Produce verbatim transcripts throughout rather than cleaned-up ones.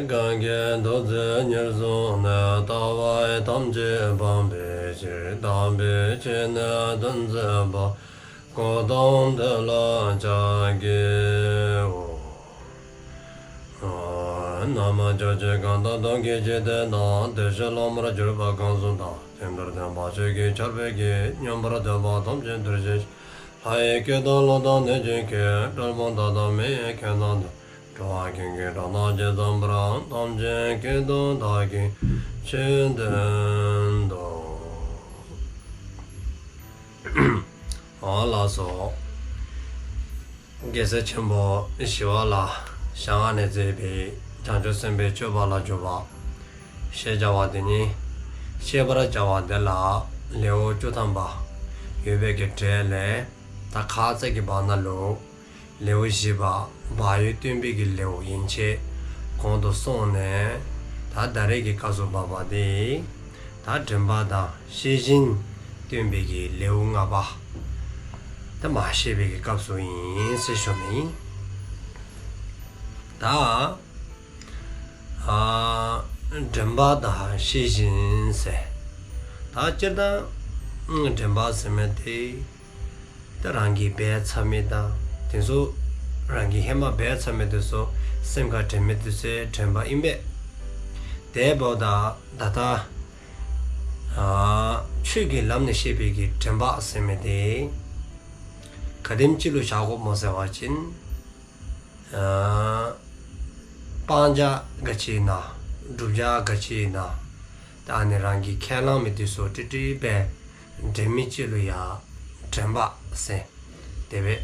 གང་གིས་ཐུགས་བརྩེ་ཉེར་བཟུང་ནས། ལྟ་བ་ཐམས་ཅད་སྤང་བའི་ཕྱིར། དམ་པའི་ཆོས་ནི་སྟོན་མཛད་པ། གཽ་ཏམ་དེ་ལ་ཕྱག་འཚལ་ལོ། ན་མོ། ཕྱོགས་བཅུའི་གང་དག་སྟོང་གི་འཇིག་རྟེན་ན། བདེ་གཤེགས་སློབ་མར་གྱུར་པ་གང་གསུང་དང་། ཇི་ལྟར་སྟོན་པ་ཆོས་ཀྱི་ཆར་འབེབས་ཀྱིས། མངོན་པར་འདོད་པ་ཐམས་ཅད་འདིར་གཤེགས་ཤིག། ལྷ་ཡི་སྐད་དང་ཀླུ་དང་གནོད་སྦྱིན་སྐད། གྲུལ་བུམ་དག་དང་མི་ཡི་སྐད་རྣམས་དང་། འགྲོ་བ་ཀུན་གྱི་སྒྲ་སྐད་ཇི་ཙམ་པར། ཐམས་ཅད་སྐད་དུ་བདག་གིས་ཆོས་བསྟན་ཏོ། འོང་ལགས་སོ། རྒྱལ་སྲས་ཆེན་པོ་ཞི་བ་ལྷའི་ཞལ་སྔ་ནས་མཛད་པའི་བྱང་ཆུབ་སེམས་དཔའི་སྤྱོད་པ་ལ་འཇུག་པ་ཞེས་བྱ་བ་དེ་ཉིད་བཤད་པར་བྱ་བ་འདི་ལ་ལེའུ་བཅུ་ཐམ་པ་ཡོད་པའི་གི་གྲས་ལས། ད་ཁ་ཙ་གི་བར་ན་ལུ་ལེའུ་བཞི་པ་བག་ཡོད་སྟོན་པའི་གི་ལེའུ་ཡན་ཆད་གོང་དུ་སོང་ནས། ད་ད་རེས་ཀྱི་སྐབས་སུ་བབ་པ་དེ་ད་དྲན་པ་དང་ཤེས་བཞིན་སྟོན་པའི་གི་ལེའུ་ལྔ་པ་དེ་མར་བཤད་པའི་གི་སྐབས་སུ་ཨིན་ཟེར་ཞུ་ནི་ཨིན། ད་ཨ་དྲན་པ་དང་ཤེས་བཞིན་ཟེར། ད་སྤྱིར་བཏང་དྲན་པ་ཟེར་མི་དེ་ད་རང་གིས་འབད་ཚར་མི་དང་དེ་ཚུ་རང་གིས་ཧེ་མ་འབད་ཚར་མི་དེ་ཚུ་སེམས་ཁར་དྲན་མི་དེ་ཚུ་དྲན་པ་ཨིན་པས། དེ་འབདཝ་ད་ད་ལྟ་ཨ་ཆོས་ཀྱི་ལམ་ནས་བཤད་པའི་གི་དྲན་པ་ཟེར་མི་དེ་ག་དེམ་ཅིག་ལུ་བཞག་དགོཔ་སྨོ་ཟེར་བ་ཅིན། ཨ་སྤང་བྱ་ག་ཅི་ཨིན་ན། བསྒྲུབ་བྱ་ག་ཅི་ཨིན་ན། ད་ཨ་ནི་རང་གིས་ཁས་བླངས་མི་དེ་ཚུ་ཀྲིག་ཀྲི་སྦེ་དྲན་མི་ཅིག་ལུ་ཡང་དྲན་པ་ཟེར་དེ་སྦེ་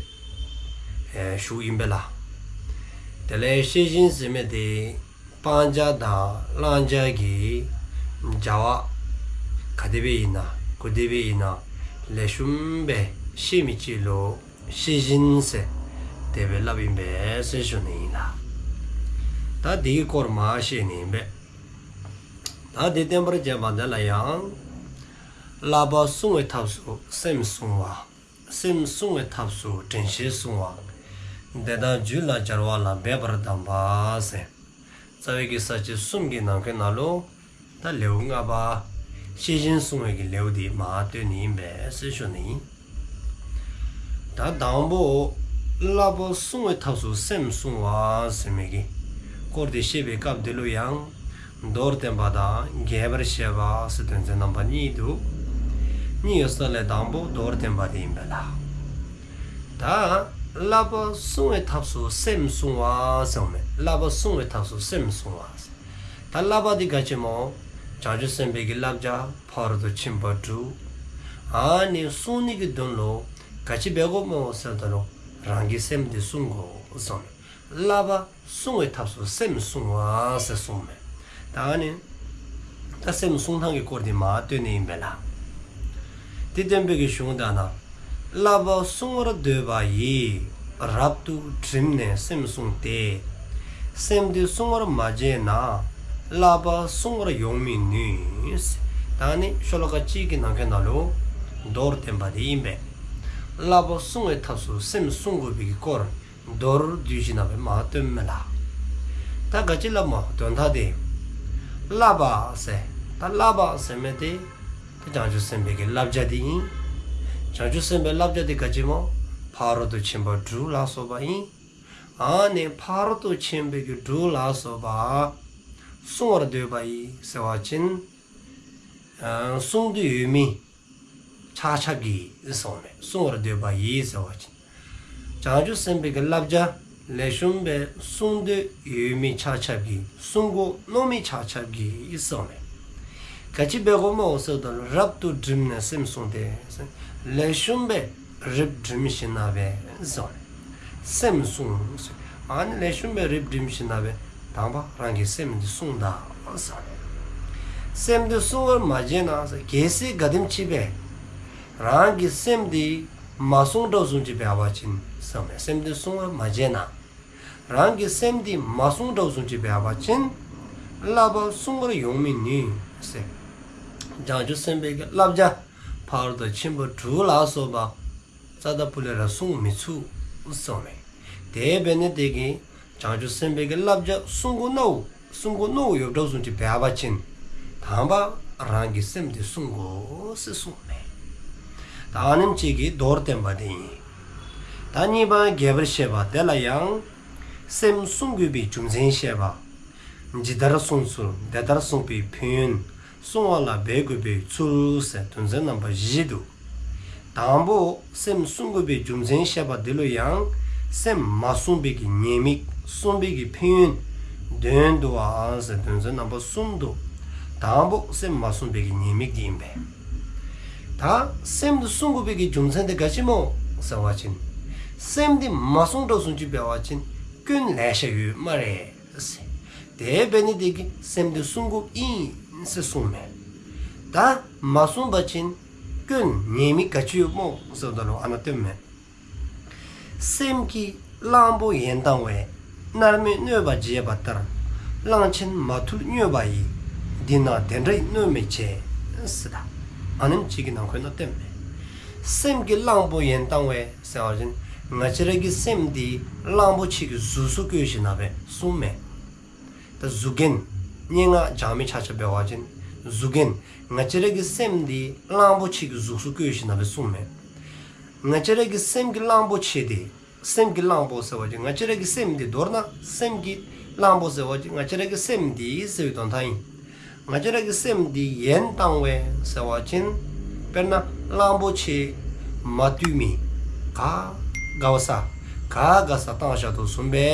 ཨེ་ཞུཝ་ཨིན་པས་ལགས། དེ་ལས་ཤེས་བཞིན་ཟེར་མི་དེ་སྤང་བྱ་དང་བླང་བྱ་གི་བྱ་བ་ག་དེ་སྦེ་ཨིན་ན་ག་དེ་སྦེ་ཨིན་ན་ལེགས་ཤོམ་སྦེ་ཤེས་མི་ཅིག་ལུ་ཤེས་བཞིན་ཟེར་དེ་སྦེ་སླབ་ཨིན་པས་ཟེར་ཞུ་ནི་ཨིན་ལགས། ད་དེའི་སྐོར་མར་བཤད་ནི་ཨིན་པས། ད་དེ་བསྟན་པར་བྱ་བ་འདི་ལ་ཡང་། བསླབ་པ་བསྲུང་བའི་ཐབས་སུ་སེམས་བསྲུང་བ། སེམས་བསྲུང་བའི་ཐབས་སུ་དྲན་ཤེས་བསྲུང་བ། དེ་དག་རྒྱུད་ལ་སྦྱར་བ་ལ་འབད་པར་གདམས་པ་ཟེར། རྩ་བའི་གི་ས་བཅད་གསུམ་གྱི་ནང་གི་ནང་ལུ་ད་ལེའུ་ལྔ་པ་ཤེས་བཞིན་བསྲུང་བའི་གི་ལེའུ་འདི་མར་སྟོན་ནི་ཨིན་པས་ཟེར་ཞུ་ནི་ཨིན། ད་དང་པོ་བསླབ་པ་བསྲུང་བའི་ཐབས་སུ་སེམས་བསྲུང་བ་ཟེར་མི་གི་སྐོར་དེ་བཤད་པའི་སྐབས་དེ་ལུ་ཡང་མདོར་བསྟན་པ་དང་རྒྱས་པར་བཤད་པ་ཟེར་དོན་ཚན་རྣམ་པ་གཉིས་འདུག། གཉིས་ཡོད་ས་ལས་དང་པོ་མདོར་བསྟན་པ་དེ་ཨིན་པས་ལགས། ད་བསླབ་པ་བསྲུང་བའི་ཐབས་སུ་སེམས་བསྲུང་བ་ཟེརཝ་མས། བསླབ་པ་བསྲུང་བའི་ཐབས་སུ་སེམས་བསྲུང་བ་ཟེར། ད་བསླབ་པ་འདི་ག་ཅི་སྨོ། བྱང་ཆུབ་སེམས་དཔའི་གི་བསླབ་བྱ་ཕ་རོལ་ཏུ་ཕྱིན་པ་དྲུག། ཨ་ནི་བསྲུང་ནི་གི་དོན་ལུ་ག་ཅི་འབད་དགོཔ་སྨོ་ཟེརཝ་ད་ལུ་རང་གི་སེམས་འདི་བསྲུང་དགོ་གསུངས་མས། བསླབ་པ་བསྲུང་བའི་ཐབས་སུ་སེམས་བསྲུང་བ་ཟེར་གསུངས་མས། ད་ཨ་ནི་ད་སེམས་བསྲུང་ཐངས་ཀྱི་སྐོར་འདི་མར་སྟོན་ནི་ཨིན་པས་ལགས། དེ་སྟོན་པའི་གི་གཞུང་དེ་ནང་བསླབ་པ་བསྲུང་བར་འདོད་པ་ཡིས། རབ་ཏུ་བསྒྲིམས་ནས་སེམས་བསྲུངས་ཏེ། སེམས་དེ་བསྲུང་བར་མ་བྱས་ན། བསླབ་པ་བསྲུང་བར་ཡོང་མི་ནུས། ད་ནི་ཤོ་ལོ་ཀ་གཅིག་གི་ནང་གི་ནང་ལུ་མདོར་བསྟན་པ་དེ་ཨིན་པས། བསླབ་པ་བསྲུང་བའི་ཐབས་སུ་སེམས་བསྲུང་དགོ་པའི་གི་སྐོར་མདོར་བསྡུས་ཞིནམ་ལས་མར་སྟོནམ་མས་ལགས། ད་ག་ཅི་སླབ་སྨོ་དོན་དག་དེ། བསླབ་པ་ཟེར། ད་བསླབ་པ་ཟེར་མི་དེ་ད་བྱང་ཆུབ་སེམས་དཔའི་གི་བསླབ་བྱ་དེ་ཨིན། བྱང་ཆུབ་སེམས་དཔའི་བསླབ་བྱ་དེ་ག་ཅི་སྨོ། ཕ་རོལ་ཏུ་ཕྱིན་པ་དྲུག་ལ་སོགས་པ་ཨིན། ཨ་ནི་ཕ་རོལ་ཏུ་ཕྱིན་པའི་གི་དྲུག་ལ་སོགས་པ་བསྲུང་བར་འདོད་པ་ཡིས་ཟེར་བ་ཅིན་ཨ་བསྲུང་འདོད་ཡོད་མི་ཆ་ཁྱབ་ཀྱིས་གསུངས་མས། བསྲུང་བར་འདོད་པ་ཡིས་ཟེར་བ་ཅིན་བྱང་ཆུབ་སེམས་དཔའི་གི་བསླབ་བྱ་ལེགས་ཤོམ་སྦེ་བསྲུང་འདོད་ཡོད་མི་ཆ་ཁྱབ་ཀྱིས་བསྲུང་དགོ་མནོ་མི་ཆ་ཁྱབ་ཀྱིས་གསུངས་མས། ག་ཅི་འབད་དགོཔ་སྨོ་ཟེརཝ་ད་ལུ་རབ་ཏུ་བསྒྲིམས་ནས་སེམས་བསྲུངས་ཏེ། ལེགས་ཤོམ་སྦེ་རིགཔ་བསྒྲིམས་ཞིནམ་ལས་གསུངས་མས། སེམས་བསྲུང་ཟེར། ཨ་ནི་ལེགས་ཤོམ་སྦེ་རིགཔ་བསྒྲིམས་ཞིནམ་ལས་དང་པ་རང་གི་སེམས་འདི་བསྲུང་ད་གསུངས་མས། སེམས་འདི་བསྲུང་བར་མ་བྱས་ན་ཟེར། གལ་སྲིད་ག་དེམ་ཅིག་སྦེ་རང་གི་སེམས་འདི་མ་བསྲུང་དྲགས་བཟུམ་ཅིག་འབད་བ་ཅིན་གསུངས་མས། སེམས་འདི་བསྲུང་བར་མ་བྱས་ན། རང་གི་སེམས་འདི་མ་བསྲུང་དྲགས་བཟུམ་ཅིག་འབད་བ་ཅིན་བསླབ་པ་བསྲུང་བར་ཡོང་མི་ནུས་ཟེར། བྱང་ཆུབ་སེམས་དཔའི་གི་བསླབ་བྱ་ཕ་རོལ་ཏུ་ཕྱིན་པ་དྲུག་ལ་སོགས་པ་རྩ་དང་ཕུ་ལས་ར་བསྲུང་མི་ཚུགས་གསུངས་མས། དེ་འབད་ནི་དེ་གིས་ བྱང་ཆུབ་སེམས་དཔའི་གི་བསླབ་བྱ་བསྲུང་དགོ་མནོ་བསྲུང་དགོ་མནོཝ་ཡོདཔ་འདྲཝ་བཟུམ་ཅིག་འབད་བ་ཅིན་དང་པ་རང་གི་སེམས་འདི་བསྲུང་དགོ་ཟེར་གསུངསམ་མས། ད་ཨ་ནེམ་ཅིག་གིས་མདོར་བསྟན་པ་དེ་ཨིན། ད་གཉིས་པ་རྒྱས་པར་བཤད་པ་དེ་ལ་ཡང་སེམས་བསྲུང་དགོ་པའི་རྒྱུ་མཚན་བཤད་པ། ཇི་ལྟར་བསྲུང་ཚུལ་དེ་ལྟར་བསྲུང་པའི་ཕན་ཡོན། བསྲུང་བ་ལ་འབད་དགོ་པའི་ཚུལ་ཟེར་དོན་ཚན་རྣམ་པ་བཞི་འདུག། དང་པོ་སེམས་བསྲུང་དགོ་པའི་རྒྱུ་མཚན་བཤད་པ་འདི་ལུ་ཡང་སེམས་མ་བསྲུངས་པའི་གི་ཉེས་དམིགས་བསྲུངས་པའི་གི་ཕན་ཡོན་དོན་བསྡུ་བ་ཟེར་དོན་ཚན་རྣམ་པ་གསུམ་འདུག། དང་པོ་སེམས་མ་བསྲུངས་པའི་གི་ཉེས་དམིགས་འདི་ཨིན་པས། ད་སེམས་འདི་བསྲུང་དགོ་པའི་གི་རྒྱུ་མཚན་འདི་ག་ཅི་སྨོ་ཟེར་བ་ཅིན་སེམས་འདི་མ་བསྲུང་དྲགས་བཟུམ་ཅིག་འབད་བ་ཅིན་སྐྱོན་ལེ་ཤ་ཡོད་སྨ་རེ། དེ་འབད་ནི་དེ་གིས་སེམས་འདི་བསྲུང་དགོཔ་ཨིན་ཟེར་གསུངསམ་མས། ད་མ་བསྲུང་པ་ཅིན་སྐྱོན་ཉེས་དམིགས་ག་ཅི་ཡོདཔ་སྨོ་ཟེརཝ་ད་ལུ་ཨ་ནཱ་སྟོནམ་མས། སེམས་ཀྱིས་གླང་པོ་ཡན་བཏང་བས། མནར་མེད་གནོད་པ་བྱས་པ་ལྟར། གླང་ཆེན་མ་ཐུལ་སྨྱོན་པ་ཡིས། འདི་ན་དེ་འདྲའི་གནོད་མི་བྱེད། ཟེར་ད་ཨ་ནེམ་ཅིག་གི་ནང་འཁོད་ནང་སྟོནམ་མས། སེམས་ཀྱིས་གླང་པོ་ཡན་བཏང་བས་ཟེར་བ་ཅིན་ང་བཅས་ར་གི་སེམས་འདི་གླང་པོ་ཆེ་གི་གཟུགས་སུ་བཀོད་ཞིནམ་ལས་སྦེ་བསྲུངམ་མས། ད་གཟུགས་རྒྱན་སྙན་ངག་སྦྱང་མི་ཆ་ཁྱབ་འབད་བ་ཅིན་གཟུགས་རྒྱན་ང་བཅས་ར་གི་སེམས་འདི་གླང་པོ་ཆེ་གི་གཟུགས་སུ་བཀོད་ཞིནམ་ལས་སྦེ་བསྲུངམ་མས། ང་བཅས་ར་གི་སེམས་ཀྱི་གླང་པོ་ཆེ་འདི་སེམས་ཀྱི་གླང་པོ་ཟེར་བ་ཅིན་ང་བཅས་ར་གི་སེམས་འདི་མདོར་ན་སེམས་ཀྱི་གླང་པོ་ཟེར་བ་ཅིན་ང་བཅས་ར་གི་སེམས་འདི་ཟེར་བའི་དོན་དག་ཨིན། ང་བཅས་ར་གི་སེམས་འདི་ཡན་བཏང་བས་ཟེར་བ་ཅིན་དཔེར་ན་གླང་པོ་ཆེ་མ་བཏུལ་མི་ག་དགའ་ས་ག་དགའ་ས་བཏང་བཞག་དོ་བཟུམ་སྦེ་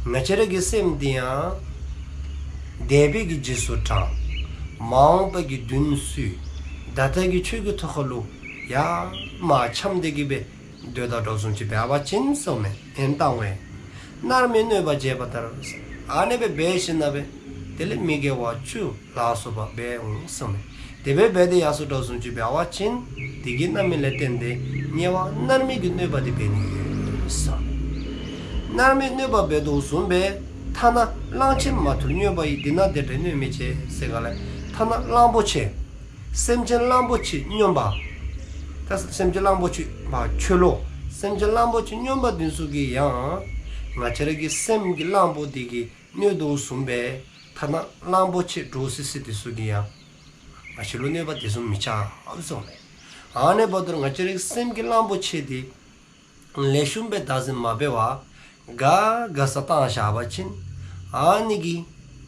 ང་བཅས་ར་གི་སེམས་འདི་ཡང་འདས་པའི་གི་རྗེས་སུ་འབྲང་མ་འོངས་པ་གི་དོན་སུ་ད་ལྟ་གི་ཆོས་ཀྱི་ཐོག་ཁ་ལུ་ཡ་མ་འཁྱམས་ཏེ་གི་སྦེ་སྡོད་ད་དྲགས་བཟུམ་ཅིག་འབད་བ་ཅིན་ཟེརཝ་མས། ཡན་བཏང་བས། མནར་མེད་གནོད་པ་བྱས་པ་ལྟར། ཨ་ནེ་སྦེ་འབད་ཞིནམ་ལས་སྦེ་དེ་ལས་མི་དགེ་བ་བཅུ་ལ་སོགས་པ་འབད་འོང་ཟེརཝ་མས། དེ་སྦེ་འབད་དེ་ཡར་སོ་དྲགས་བཟུམ་ཅིག་འབད་བ་ཅིན་དེ་གིས་རྣམ་སྨིན་ལས་བརྟེན་ཏེ་ཉེ་བར་མནར་མེད་ཀྱི་གནོད་པ་འདི་འབད་ནི་ཡོད་ཟེརཝ་མས། མནར་མེད་གནོད་པ་འབད་དོ་བཟུམ་སྦེ་ཐ་ན་གླང་ཆེན་མ་ཐུལ་སྨྱོན་པ་ཡིས། འདི་ན་དེ་འདྲའི་གནོད་མི་བྱེད་ཟེར་ག་ལས་ཐ་ན་གླང་པོ་ཆེ་སེམས་ཅན་གླང་པོ་ཆེ་སྨྱོན་པ། ད་སེམས་ཅན་གླང་པོ་ཆེ་བ་ཁྱོད་ལུ་སེམས་ཅན་གླང་པོ་ཆེ་སྨྱོན་པ་འདི་ཚུ་གིས་ཡང་ང་བཅས་ར་གི་སེམས་ཀྱི་གླང་པོ་འདི་གིས་གནོད་དོ་བཟུམ་སྦེ་ཐ་ན་གླང་པོ་ཆེ་འདྲོག་སི་སི་འདི་ཚུ་གིས་ཡང་ང་བཅས་ལུ་གནོད་པ་དེ་བཟུམ་མི་རྐྱབ་ཟེརཝ་མས། ཨ་ནེ་འབདཝ་ད་ང་བཅས་ར་གི་སེམས་ཀྱི་གླང་པོ་ཆེ་འདི་ལེགས་ཤོམ་སྦེ་བདག་འཛིན་མ་འབད་བར་ག་དགའ་ས་བཏང་བཞག་པ་ཅིན་ཨ་ནི་གིས་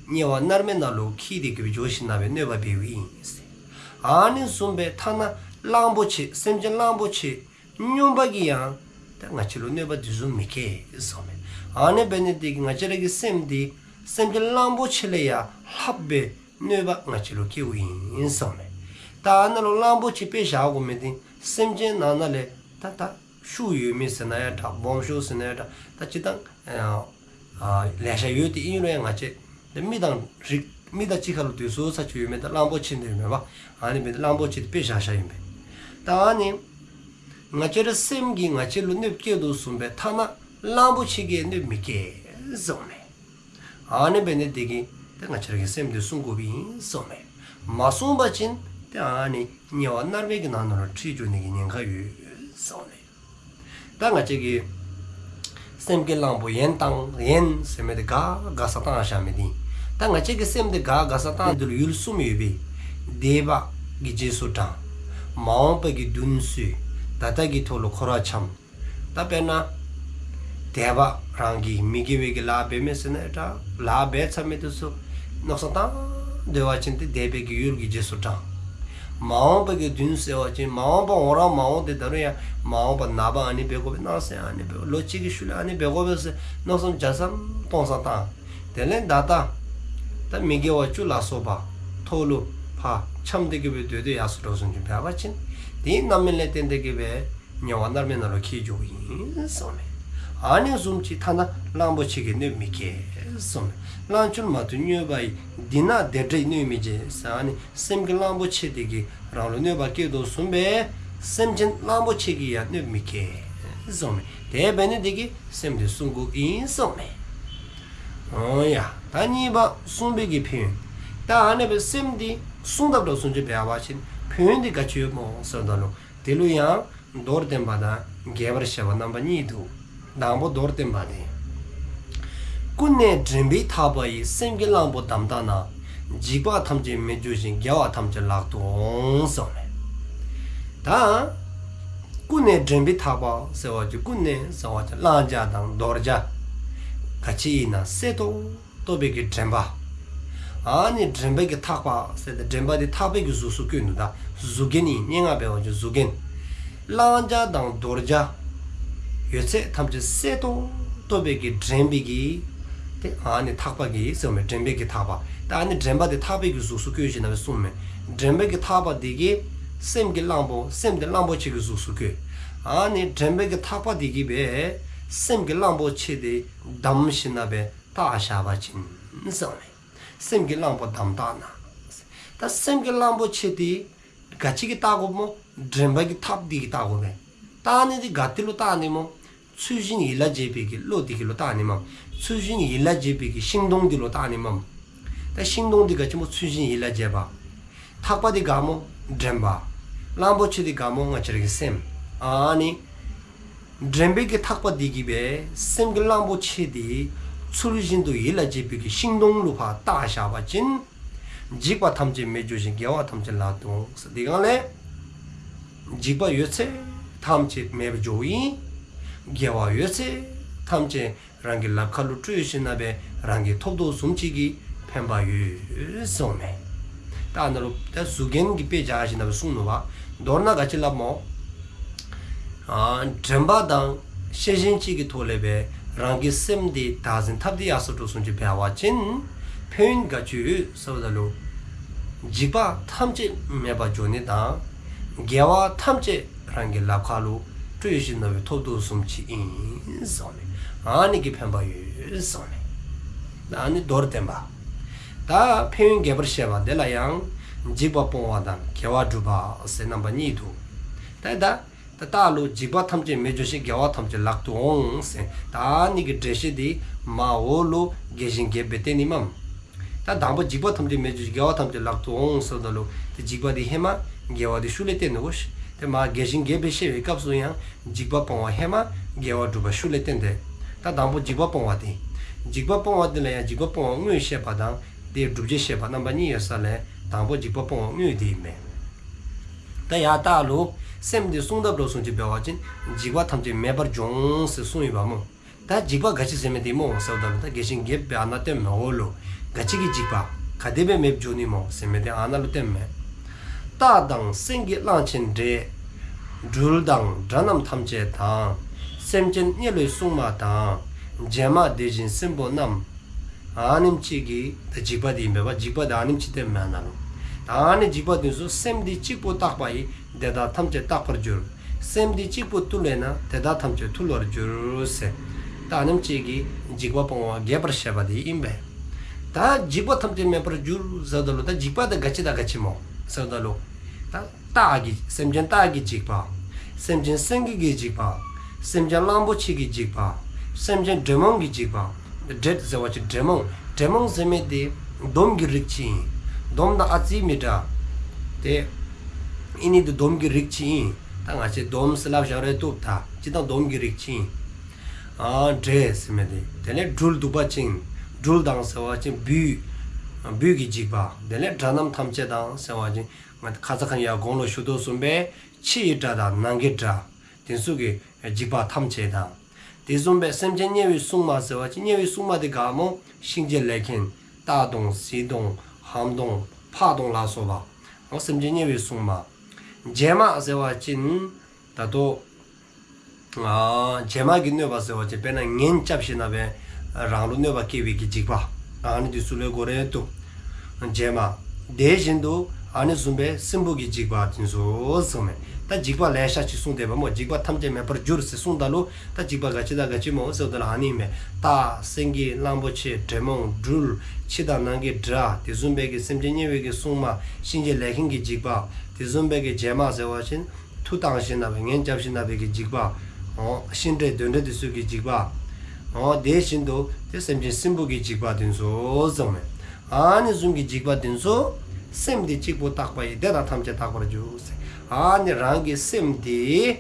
ཉེ་བར་མནར་མེད་ནང་ལུ་འཁྱིད་དེ་གི་སྦེ་འགྱོ་ཞིནམ་ལས་སྦེ་གནོད་པ་འབདཝ་ཨིན་ཟེར། ཨ་ནི་བཟུམ་སྦེ་ཐ་ན་གླང་པོ་ཆེ་སེམས་ཅན་གླང་པོ་ཆེ་སྨྱོན་པ་གིས་ཡང་ད་ང་བཅས་ལུ་གནོད་པ་དེ་བཟུམ་མི་བཀལ་ཟེརཝ་མས། ཨ་ནི་འབད་ནི་དེ་གིས་ང་བཅས་ར་གི་སེམས་འདི་སེམས་ཅན་གླང་པོ་ཆེ་ལས་ཡང་ལྷགཔ་སྦེ་གནོད་པ་ང་བཅས་ལུ་བཀལཝ་ཨིན་ཟེརཝ་མས། ད་ཨ་ནཱ་ལུ་གླང་པོ་ཆེ་དཔེ་བཞག་དགོ་མི་འདི་སེམས་ཅན་ནང་ན་ལས་ད་ད་ཤུགས་ཡོད་མི་ཟེར་ན་ཡང་འདྲ་སྦོམ་ཤོས་ཟེར་ན་ཡང་འདྲ་ད་སྤྱིར་བཏང་ཨ་ལེ་ཤ་ཡོད་དེ་ཨིན་རུང་ཡང་ང་བཅས་ད་མི་དང་རིགས་མི་དང་གཅིག་ཁར་ལུ་དེ་ཚུ་ས་ཅིག་ཡོད་མི་ད་གླང་པོ་ཆེ་འདི་ཡོད་མེན་པ། ཨ་ནི་འབད་གླང་པོ་ཆེ་དཔེ་བཞག་བཞགཔ་ཨིན་པས། ད་ཨ་ནི་ང་བཅས་ར་སེམས་ཀྱིས་ང་བཅས་ལུ་གནོདཔ་བཀལ་དོ་བཟུམ་སྦེ་ཐ་ན་གླང་པོ་ཆེ་གིས་གནོདཔ་མི་བཀལ་ཟེརཝ་མས། ཨ་ནི་འབད་ནི་དེ་གིས་ཏེ་ང་བཅས་ར་གི་སེམས་འདི་བསྲུང་དགོཔ་ཨིན་ཟེརཝ་མས། མ་བསྲུང་པ་ཅིན་ཏེ་ཨ་ནི་ཉེ་བར་མནར་མེད་ཀྱི་ནང་ན་ལུ་འཁྱིད་འགྱོ་ནི་གི་ཉེན་ཁ་ཡོད་ཟེརཝ་མས། ད་ང་བཅས་ཀྱི་སེམས་ཀྱི་གླང་པོ་ཡན་བཏང་ཡན་ཟེར་མི་འདི་ག་དགའ་ས་བཏང་བཞག་མི་འདི་ཨིན། ད་ང་བཅས་ཀྱི་སེམས་འདི་ག་དགའ་ས་བཏང་འདི་ལུ་ཡུལ་གསུམ་ཡོད་པས། འདས་པ་གི་རྗེས་སུ་འབྲང་། མ་འོངས་པ་གི་དོན་སུ། ད་ལྟ་གི་ཐོག་ལུ་འཁོར་བ་འཁྱམས། ད་དཔེར་ན་དད་པ་རང་གིས་མི་དགེ་བའི་གི་ལཱ་འབད་མི་ཟེར་ན་ཡང་འདྲ་ལཱ་འབད་ཚར་མི་དེ་ཚུ་མནོ་བསམ་བཏང་སྡོད་པ་ཅིན་ཏེ་འདས་པའི་གི་ཡུལ་གྱི་རྗེས་སུ་འབྲང་། མ་འོངས་པ་གི་དོན་ཟེར་བ་ཅིན་མ་འོངས་པ་འོང་ར་མ་འོང་། ཏེ་ད་རུང་ཡང་མ་འོངས་པ་ནངས་པ་ཨ་ནི་འབད་དགོ་པས། གནངས་ཚེ་ཨ་ནི་འབད་དགོ། ལོ་གཅིག་གི་ཤུལ་ལས་ཨ་ནི་འབད་དགོ་པས་ཟེར་མནོ་བསམ་བརྒྱ་བསམ་སྟོང་བསམ་བཏང་། དེ་ལས་ད་ལྟ་ད་མི་དགེ་བ་བཅུ་ལ་སོགས་པ་ཐོག་ལུ་ཕར་འཁྱམས་ཏེ་གི་སྦེ་སྡོད་དེ་ཡར་སོ་དྲགས་བཟུམ་ཅིག་འབད་བ་ཅིན་དེའི་རྣམ་སྨིན་ལས་བརྟེན་ཏེ་གི་སྦེ་ཉེ་བར་མནར་མེད་ནང་ལུ་འཁྱིད་འགྱོཝ་ཨིན་ཟེརཝ་མས། ཨ་ནི་བཟུམ་ཅིག་ཐ་ན་གླང་པོ་ཆེ་གིས་གནོདཔ་མི་བཀལ་ཟེརཝ་མས། གླང་ཆེན་མ་ཐུལ་སྨྱོན་པ་ཡིས། འདི་ན་དེ་འདྲའི་གནོད་མི་བྱེད་ཟེར། ཨ་ནི་སེམས་ཀྱི་གླང་པོ་ཆེ་དེ་གིས་རང་ལུ་གནོད་པ་བཀལ་དོ་བཟུམ་སྦེ་སེམས་ཅན་གླང་པོ་ཆེ་གིས་ཡང་གནོདཔ་མི་བཀལ་ཟེརཝ་མས། དེ་འབད་ནི་དེ་གིས་སེམས་འདི་བསྲུང་དགོཔ་ཨིན་ཟེརཝ་མས། འོང་ཡ། ད་གཉིས་པ་བསྲུང་བའི་གི་ཕན་ཡོན། ད་ཨ་ནི་སྦེ་སེམས་འདི་བསྲུང་དཔ་དྲགས་བཟུམ་ཅིག་འབད་བ་ཅིན་ཕན་ཡོན་འདི་ག་ཅི་ཡོདཔ་སྨོ་ཟེརཝ་ད་ལུ་དེ་ལུ་ཡང་མདོར་བསྟན་པ་དང་རྒྱས་པར་བཤད་པ་རྣམ་པ་གཉིས་འདུག། དང་པོ་མདོར་བསྟན་པ་དེ། ཀུན་ནས་འདྲེན་པའི་ཐག་པ་ཡིས། སེམས་ཀྱི་གླང་པོ་དམ་བཏགས་ན། འཇིགས་པ་ཐམས་ཅད་མེད་འགྱུར་ཞིང་། དགེ་བ་ཐམས་ཅད་ལག་ཏུ་འོང་། གསུངསམ་མས། ད་ཀུན་ནས་འདྲེན་པའི་ཐག་པ་ཟེར་བ་ཅིན་ཀུན་ནས་ཟེར་བ་ཅིན་བླང་བྱ་དང་དོར་བྱ་ག་ཅི་ཨིན་ན་གསལ་ཏོག་ཏོ་སྦེ་གི་འདྲེན་པ། ཨ་ནི་འདྲེན་པའི་གི་ཐག་པ་ཟེར་ཏེ་འདྲེན་པ་འདི་ཐག་པའི་གི་གཟུགས་སུ་བཀོད་ནུག། ད་གཟུགས་རྒྱན་ཨིན། སྙན་ངག་འབད་བ་ཅིན་གཟུགས་རྒྱན། བླང་བྱ་དང་དོར་བྱ་ཡོད་ཚད་ཐམས་ཅད་གསལ་ཏོག་ཏོ་སྦེ་གི་འདྲེན་པའི་གི་ཏེ་ཨ་ནི་ཐག་པ་གིས་ཟེརཝ་མས། འདྲེན་པའི་གི་ཐག་པ། ད་ཨ་ནི་འདྲེན་པ་འདི་ཐག་པའི་གི་གཟུགས་སུ་བཀོད་ཞིནམ་ལས་གསུངསམ་མས། འདྲེན་པའི་གི་ཐག་པ་འདི་གིས་སེམས་ཀྱི་གླང་པོ་སེམས་འདི་གླང་པོ་ཆེ་གི་གཟུགས་སུ་བཀོད། ཨ་ནི་འདྲེན་པའི་གི་ཐག་པ་འདི་གིས་སྦེ་སེམས་ཀྱི་གླང་པོ་ཆེ་འདི་བསྡམས་ཞིནམ་ལས་བཏགས་བཞག་པ་ཅིན་གསུངསམ་མས། སེམས་ཀྱི་གླང་པོ་དམ་བཏགས་ན། ད་སེམས་ཀྱི་གླང་པོ་ཆེ་འདི་ག་ཅི་གིས་བཏགས་དགོཔ་སྨོ། འདྲེན་པའི་གི་ཐག་འདི་གིས་བཏགས་དགོ་པས། བཏགས་ནི་འདི་ག་ཏེ་ལུ་བཏགས་ནི་སྨོ། ཚུལ་བཞིན་ཡིད་ལ་བྱེད་པའི་གི་བློ་འདི་གི་ལུ་བཏགས་ནི་མས། ཚུལ་བཞིན་ཡིད་ལ་བྱེད་པའི་གི་ཤིང་སྡོང་འདི་ལུ་བཏགས་ནི་མས། ད་ཤིང་སྡོང་འདི་ག་ཅི་སྨོ། ཚུལ་བཞིན་ཡིད་ལ་བྱེད་པ། ཐག་པ་འདི་ག་སྨོ། འདྲེན་པ། གླང་པོ་ཆེ་འདི་ག་སྨོ། ང་བཅས་རའི་གི་སེམས། ཨ་ནི་འདྲེན་པའི་གི་ཐག་པ་འདི་གིས་སྦེ་སེམས་ཀྱི་གླང་པོ་ཆེ་འདི་ཚུལ་བཞིན་དུ་ཡིད་ལ་བྱེད་པའི་གི་ཤིང་སྡོང་ལུ་ཕར་བཏགས་བཞག་པ་ཅིན། འཇིགས་པ་ཐམས་ཅད་མེད་འགྱུར་ཞིང་། དགེ་བ་ཐམས་ཅད་ལག་ཏུ་འོང་། ཟེར་དེ་སྒང་ལས་འཇིགས་པ་ཡོད་ཚད་ཐམས་ཅད་མེདཔ་འགྱོཝ་ཨིན། དགེ་བ་ཡོད་ཚད་ཐམས་ཅད་རང་གི་ལགཔ་ཁ་ལུ་སྤྲོད་ཞིནམ་ལས་རང་གིས་ཐོབ་དོ་བཟུམ་ཅིག་གི་ཕན་པ་ཡོད་གསུངསམ་མས། ད་ཨ་ནཱ་ལུ་ད་གཟུགས་རྒྱན་གྱི་དཔེ་བཞག་ཞིནམ་ལས་གསུངས་ནུག་པ། མདོར་ན་ག་ཅི་སླབ་སྨོ། ཨ་དྲན་པ་དང་ཤེས་བཞིན་གཅིག་གི་ཐོག་ལས་སྦེ་རང་གི་སེམས་འདི་བདག་འཛིན་འཐབ་སྟེ་ཡར་སོང་འགྱོ་སོང་ཅིག་འབད་བ་ཅིན་ཕན་ཡོན་ག་ཅི་ཡོད་ཟེརཝ་ད་ལུ། འཇིགས་པ་ཐམས་ཅད་མེདཔ་འགྱོ་ནི་དང་དགེ་བ་ཐམས་ཅད་རང་གི་ལགཔ་ཁ་ལུ་སྤྲོད་ཞིནམ་ལས་ཐོབ་དོ་བཟུམ་ཅིག་ཨིན་གསུངསམ་མས། ཨ་ནི་གི་ཕན་པ་ཡོད་གསུངསམ་མས། ཨ་ནི་མདོར་བསྟན་པ། ད་ཕན་ཡོན་རྒྱས་པར་བཤད་པ་འདི་ལ་ཡང་འཇིགས་པ་སྤོང་བ་དང་དགེ་བ་སྒྲུབ་པ་ཟེར་རྣམ་པ་གཉིས་འདུག། ད་ད་ད་ལྟ་ལུ་འཇིགས་པ་ཐམས་ཅད་མེད་འགྱོ་ཞིང་དགེ་བ་ཐམས་ཅད་ལག་ཏུ་འོང་ཟེར། ད་ཨ་ནི་གི་འགྲེལ་བཤད་འདི་མར་འོག་ལུ་རྒྱས་ཤིང་རྒྱསཔ་སྦེ་བསྟན་ནི་མས། ད་དང་པོ་འཇིགས་པ་ཐམས་ཅད་མེད་འགྱོ་ཞིང་དགེ་བ་ཐམས་ཅད་ལག་ཏུ་འོང་ཟེརཝ་ད་ལུ་ཏེ་འཇིགས་པ་འདི་ཧེ་མ་དགེ་བ་འདི་ཤུལ་ལས་བསྟན་ནུག་གོ་ཤིག། ཏེ་མར་རྒྱས་ཤིང་རྒྱསཔ་སྦེ་བཤད་པའི་སྐབས་སུ་ཡང་འཇིགས་པ་སྤོང་བ་ཧེ་མ་དགེ་བ་སྒྲུབ་པ་ཤུལ་ལས་བསྟན་ཏེ། ད་དང་པོ་འཇིགས་པ་སྤོང་བ་འདི། འཇིགས་པ་སྤོང་བ་འདི་ལ་ཡང་འཇིགས་པ་སྤོང་བ་དངོས་བཤད་པ་དང་དེའི་སྒྲུབ་བྱེད་བཤད་པ་རྣམ་པ་གཉིས་ཡོད་ས་ལས་དང་པོ་འཇིགས་པ་སྤོང་བ་དངོས་འདི་ཨིན་མས། ད་ཡར་ལྟག་ལུ་སེམས་འདི་བསྲུང་ཐབས་འགྱོ་སོང་ཅིག་འབད་བ་ཅིན་འཇིགས་པ་ཐམས་ཅད་མེདཔ་འགྱོ་འོང་ཟེར་གསུངས་ཡོདཔ་སྨོ། ད་འཇིགས་པ་ག་ཅི་ཟེར་མི་འདི་སྨོ་ཟེརཝ་ད་ལུ་ད་རྒྱས་ཤིང་རྒྱསཔ་སྦེ་ཨ་ནཱ་བསྟནམ་མས། འོག་ལུ་ག་ཅི་གིས་འཇིགས་པ་ག་དེ་སྦེ་མེདཔ་འགྱོ་ནི་སྨོ་ཟེར་མི་འདི་ཨ་ནཱ་ལུ་བསྟནམ་མས། རྟ་དང་སེང་གེ་གླང་ཆེན་འདྲེ། སྦྲུལ་དང་དགྲ་རྣམས་ཐམས་ཅད་དང་། སེམས་ཅན་དམྱལ་བའི་སྲུང་མ་དང་། བྱད་མ་དེ་བཞིན་སྲིན་པོ་རྣམས། ཨ་ནེམ་ཅིག་གིས་ད་འཇིགས་པ་འདི་ཨིན་པས་པ། འཇིགས་པ་འདི་ཨ་ནེམ་ཅིག་བསྟནམ་མས་ཨ་ནཱ་ལུ། ད་ཨ་ནི་འཇིགས་པ་འདི་ཚུ་སེམས་འདི་གཅིག་པུ་བརྟགས་པ་ཡིས། དེ་དག་ཐམས་ཅད་རྟག་པར་འགྱུར། སེམས་འདི་གཅིག་པུ་བཏུལ་བས་ན། དེ་དག་ཐམས་ཅད་ཐུལ་བར་འགྱུར་ཟེར། ད་ཨ་ནེམ་ཅིག་གིས་འཇིགས་པ་སྤོང་བ་རྒྱས་པར་བཤད་པ་འདི་ཨིན་པས། ད་འཇིགས་པ་ཐམས་ཅད་མེད་པར་འགྱུར་ཟེརཝ་ད་ལུ་ད་འཇིགས་པ་འདི་ག་ཅི་དང་ག་ཅི་སྨོ་ཟེརཝ་ད་ལུ། ད་རྟ་གི་སེམས་ཅན་རྟ་གི་འཇིགས་པ། སེམས་ཅན་སེང་གེ་གི་འཇིགས་པ། སེམས་ཅན་གླང་པོ་ཆེ་གི་འཇིགས་པ། སེམས་ཅན་འདྲེ་མོང་གི་འཇིགས་པ། འདྲེ་ཟེར་བ་ཅིན་འདྲེ་མོང་། འདྲེ་མོང་ཟེར་མི་འདི་དོམ་གྱི་རིགས་ཅིག་ཨིན། དོམ་དང་ཨ་ཙི་མི་འདྲ། ཏེ་ཨིན་ནི་འདི་དོམ་གྱི་རིགས་ཅིག་ཨིན། ད་ང་བཅས་དོམ་ཟེར་སླབ་བཞག་རུང་བཏུབ། ད་ཅི་ད་དོམ་གྱི་རིགས་ཅིག་ཨིན། ཨ་འདྲེ་ཟེར་མི་འདི། དེ་ལས་སྦྲུལ་གདུག་པ་ཅན། སྦྲུལ་དང་ཟེར་བ་ཅིན་སྦུལ། སྦུལ་གྱི་འཇིགས་པ། དེ་ལས་དགྲ་རྣམས་ཐམས་ཅད་དང་ཟེར་བ་ཅིན་ང་ཁ་ཙ་ཁ་ཉིནམ་གོང་ལུ་ཞུ་དོ་བཟུམ་སྦེ་ཕྱི་ཡི་དགྲ་དང་ནང་གི་དགྲ་དེ་ཚུ་གི་འཇིགས་པ་ཐམས་ཅད་དང་། དེ་བཟུམ་སྦེ་སེམས་ཅན་དམྱལ་བའི་སྲུང་མ་ཟེར་བ་ཅིན་དམྱལ་བའི་སྲུང་མ་འདི་ག་སྨོ། གཤིན་རྗེ་ལས་མཁན། རྟ་གདོང་གཟིག་གདོང་ཧམ་གདོང་ཕག་གདོང་ལ་སོགས་པ། འོ་སེམས་ཅན་དམྱལ་བའི་སྲུང་མ། བྱད་མ་ཟེར་བ་ཅིན་ད་ལྟོ་ཨ་བྱད་མ་གི་གནོད་པ་ཟེར་བ་ཅིན་དཔེར་ན་ངན་རྐྱབ་ཞིནམ་ལས་རང་ལུ་གནོད་པ་བསྐྱལ་བའི་གི་འཇིགས་པ། ཨ་ནི་འདི་ཚུ་ལུ་གོ་རེ་བཏུབ། བྱད་མ། དེ་བཞིན་དུ་ཨ་ནི་བཟུམ་སྦེ་སྲིན་པོ་གི་འཇིགས་པ་འདི་ཚུ་གསུངསམ་མས། ད་འཇིགས་པ་ལེ་ཤ་ཅིག་གསུངས་ཏེ་འབདཝ་སྨོ། འཇིགས་པ་ཐམས་ཅད་མེད་པར་འགྱུར་ཟེར་གསུངསམ་ད་ལུ་ད་འཇིགས་པ་ག་ཅི་དང་ག་ཅི་སྨོ་ཟེརཝ་ད་ལུ་ཨ་ནི་ཨིན་མས། རྟ་སེང་གེ་གླང་པོ་ཆེ་འདྲེ་མོང་སྦྲུལ་ཕྱི་དང་ནང་གི་དགྲ་དེ་བཟུམ་སྦེ་གི་སེམས་ཅན་དམྱལ་བའི་གི་སྲུང་མ་གཤིན་རྗེ་ལས་མཁན་གྱི་འཇིགས་པ། དེ་བཟུམ་སྦེ་གི་བྱད་མ་ཟེར་བ་ཅིན་མཐུ་བཏང་ཞིནམ་ལས་ངན་རྐྱབ་ཞིནམ་ལས་ཀྱི་འཇིགས་པ། འོ་གཤིན་འདྲེ་གདོན་འདྲེ་དེ་ཚུ་གི་འཇིགས་པ། འོ་དེ་བཞིན་དུ་ཏེ་སེམས་ཅན་སྲིན་པོ་གི་འཇིགས་པ་དེ་ཚུ་གསུངསམ་མས། ཨ་ནི་བཟུམ་གྱི་འཇིགས་པ་དེ་ཚུ་སེམས་འདི་གཅིག་པུ་བརྟགས་པ་ཡིས། དེ་དག་ཐམས་ཅད་རྟག་པར་འགྱུར་ཟེར། ཨ་ནི་རང་གི་སེམས་འདི་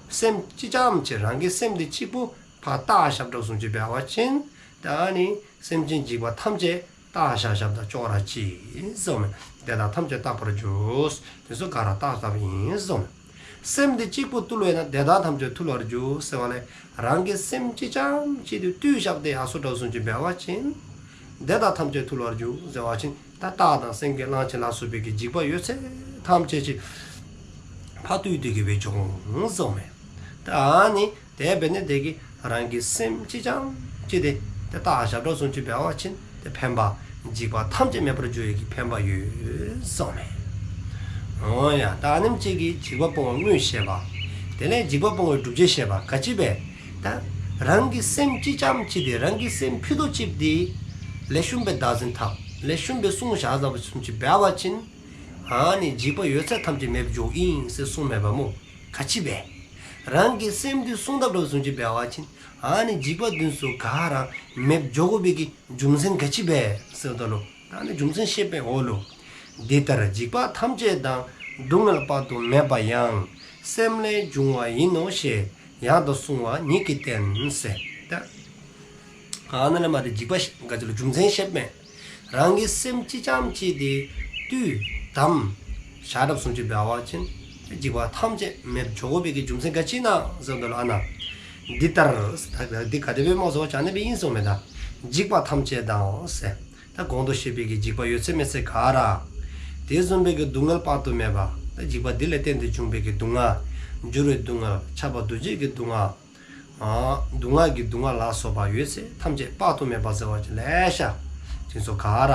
སེམས་ཅིག་ཙམ་ཅིག་རང་གི་སེམས་འདི་གཅིག་པུ་ཕར་བརྟགས་བཞག་འགྱོ་སོང་ཅིག་འབད་བ་ཅིན་ ད་ནི་སེམས་ཅན་འཇིག་པ་ཐམས་ཅད་བརྟག་བཞག་བཞགཔ་དང་ཅོག་ར་གཅིག་གསུངསམ་མས། དེ་དག་ཐམས་ཅད་བརྟག་པར་འགྱུར། དེ་ཚུ་ག་ར་བརྟག་བཞགཔ་ཨིན་གསུངསམ་མས། སེམས་འདི་གཅིག་པུ་ཐུལ་བས་ན་དེ་དག་ཐམས་ཅད་ཐུལ་བར་འགྱུར་ཟེརཝ་ལས་རང་གི་སེམས་གཅིག་རྐྱངམ་གཅིག་འདི་བཏུལ་བཞག་སྟེ་ཡར་སོ་དྲགས་བཟུམ་ཅིག་འབད་བ་ཅིན་དེ་དག་ཐམས་ཅད་ཐུལ་བར་འགྱུར་ཟེར་བ་ཅིན་ད་སྟག་དང་སེང་གེ་གླང་ཆེན་ལ་སོགས་པའི་གི་འཇིགས་པ་ཡོད་ཚད་ཐམས་ཅད་ཅིག་ཕར་བཏུལ་ཏེ་གི་སྦེ་འགྱོ་འོང་གསུངསམ་མས། ད་ནི་དེ་འབད་ནི་དེ་གིས་རང་གི་སེམས་གཅིག་རྐྱངམ་གཅིག་འདི་ཏེ་བརྟག་བཞག་དྲགས་བཟུམ་ཅིག་འབད་བ་ཅིན་ཏེ་ཕན་པ་འཇིགས་པ་ཐམས་ཅད་མེད་པར་འགྱུར་བའི་གི་ཕན་པ་ཡོད་གསུངསམ་མས། འོ་ཡ། ད་ཨ་ནེམ་ཅིག་གིས་འཇིགས་པ་སྤོང་བ་དངོས་བཤད་པ། དེ་ལས་འཇིགས་པ་སྤོང་བའི་སྒྲུབ་བྱེད་བཤད་པ། ག་ཅི་སྦེ། ད་རང་གི་སེམས་གཅིག་རྐྱངམ་གཅིག་འདི་རང་གི་སེམས་ཕུད་རྡོག་གཅིག་འདི་ལེགས་ཤོམ་སྦེ་བདག་འཛིན་འཐབ། ལེགས་ཤོམ་སྦེ་བསྲུང་བཞག་བཞགཔ་བཟུམ་ཅིག་འབད་བ་ཅིན་ཨ་ནི་འཇིགས་པ་ཡོད་ཚད་ཐམས་ཅད་མེདཔ་འགྱོཝ་ཨིན་ཟེར་གསུངསམ་མས་པ་སྨོ། ག་ཅི་སྦེ། རང་གི་སེམས་འདི་བསྲུང་དཔ་དྲགས་བཟུམ་ཅིག་འབད་བ་ཅིན་ཨ་ནི་འཇིགས་པ་འདི་ཚུ་ག་ར་མེདཔ་འགྱོ་དགོ་པའི་གི་རྒྱུ་མཚན་ག་ཅི་སྦེ་ཟེརཝ་ད་ལུ་ད་ནི་རྒྱུ་མཚན་བཤད་པའི་འོག་ལུ། འདི་ལྟར་འཇིགས་པ་ཐམས་ཅད་དང་། སྡུག་བསྔལ་དཔག་ཏུ་མེད་པ་ཡང་། སེམས་ལས་བྱུང་བ་ཡིན་ནོ་ཞེས། ཡང་དག་བསྲུང་བ་ཉིད་ཀྱིས་བསྟན་ཟེར། ད་ཨ་ནཱ་ལས་མར་འདི་འཇིགས་པ་ག་ཅི་ལུ་རྒྱུ་མཚན་བཤདཔ་མས། རང་གི་སེམས་གཅིག་རྐྱངམ་གཅིག་འདི་བཏུལ་དམ་བཞག་དྲགས་བཟུམ་ཅིག་འབད་བ་ཅིན་འཇིགས་པ་ཐམས་ཅད་མེདཔ་འགྱོ་དགོ་པའི་གི་རྒྱུ་མཚན་ག་ཅི་ཨིན་ན་ཟེརཝ་ད་ལུ་ཨ་ནཱ། འདི་ལྟར། ད་འདི་ག་དེ་སྦེ་སྨོ་ཟེར་བ་ཅིན་ཨ་ནི་སྦེ་ཨིན་གསུངསམ་མས། ད་འཇིགས་པ་ཐམས་ཅད་དང་ཟེར། ད་གོང་དུ་བཤད་པའི་གི་འཇིགས་པ་ཡོད་ཚད་མེད་ཚད་ག་ར། དེ་བཟུམ་སྦེ་གི་སྡུག་བསྔལ་དཔག་ཏུ་མེད་པ། ད་འཇིགས་པ་འདི་ལས་བརྟེན་ཏེ་འབྱུང་བའི་གི་སྡུག་བསྔལ། འགྱུར་བའི་སྡུག་བསྔལ། ཁྱབ་པ་འདུ་བྱེད་ཀྱི་སྡུག་བསྔལ། ཨ་སྡུག་བསྔལ་གྱི་སྡུག་བསྔལ་ལ་སོགས་པ་ཡོད་ཚད་ཐམས་ཅད་དཔག་ཏུ་མེད་པ་ཟེར་བ་ཅིན་ལེ་ཤ། དེ་ཚུ་ག་ར་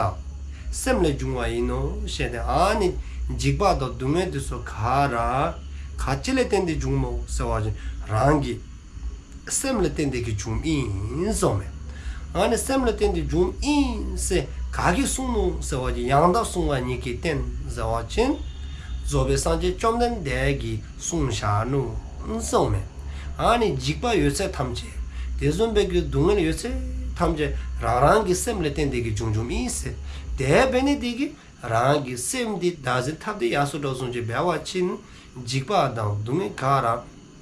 སེམས་ལས་བྱུང་བ་ཡིན་ནོ་ཞེས་ཏེ་ཨ་ནི་འཇིགས་པ་དང་སྡུག་བསྔལ་དེ་ཚུ་ག་ར་ག་ཅི་ལས་བརྟེན་ཏེ་འབྱུངམ་སྨོ་ཟེར་བ་ཅིན་རང་གི་སེམས་ལས་བརྟེན་ཏེ་གི་བྱུངམ་ཨིན་གསུངསམ་མས། ཨ་ནི་སེམས་ལས་བརྟེན་ཏེ་བྱུངམ་ཨིན་ཟེར་ག་གིས་གསུངས་ནུག་ཟེར་བ་ཅིན་ཡང་དག་བསྲུང་བ་ཉིད་ཀྱིས་བསྟན་ཟེར་བ་ཅིན་རྫོགས་པའི་སངས་རྒྱས་བཅོམ་ལྡན་འདས་ཀྱིས་གསུངས་བཞག་ནུག་གསུངསམ་མས། ཨ་ནི་འཇིགས་པ་ཡོད་ཚད་ཐམས་ཅད་དེ་བཟུམ་སྦེ་གི་སྡུག་བསྔལ་ཡོད་ཚད་ཐམས་ཅད་རང་རང་གི་སེམས་ལས་བརྟེན་ཏེ་གི་བྱུང་བྱུངམ་ཨིན་ཟེར། དེ་འབད་ནི་དེ་གིས་རང་གི་སེམས་འདི་བདག་འཛིན་འཐབ་སྟེ་ཡར་སོ་དྲགས་བཟུམ་ཅིག་འབད་བ་ཅིན་འཇིགས་པ་དང་སྡུག་བསྔལ་ག་ར་